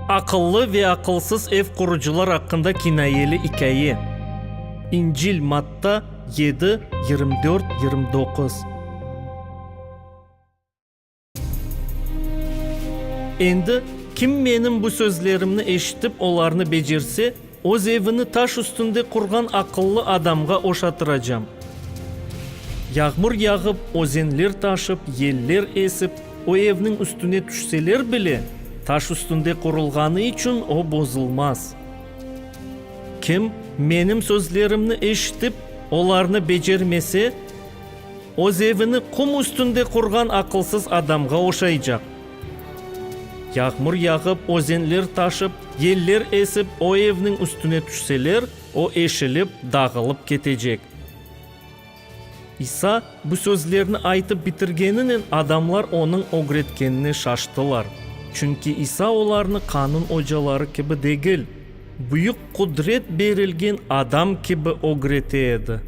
Aqıllı ve aqılsız ev qurucılar aqqında kinayeli ikâye. İncil, Matta, yedi, 24, 29. Endi, kim menim bu sözlerimni eşitip olarnı becerse, öz evini taş üstünde qurğan aqıllı adamğa oşatıracam. Yağmur yağıp, özenler taşıp, yeller esip, o evniñ üstüne tüşseler bile, taş üstünde qurulğanı içün o bozulmaz. Kim menim sözlerimni eşitip, olarnı becermese, Öz evini qum üstünde qurğan aqılsız adamğa oşaycaq. Yağmur yağıp, özenler taşıp, yeller esip, o evniñ üstüne tüşseler, o eşilip, dağılıp ketecek. İsa bu sözlerni aytıp bitirgeninen adamlar onıñ ögretkenine şaştılar, çünki İsa olarnı qanun ocaları kibi degil, büyük qudret berilgen adam kibi ögrete edi.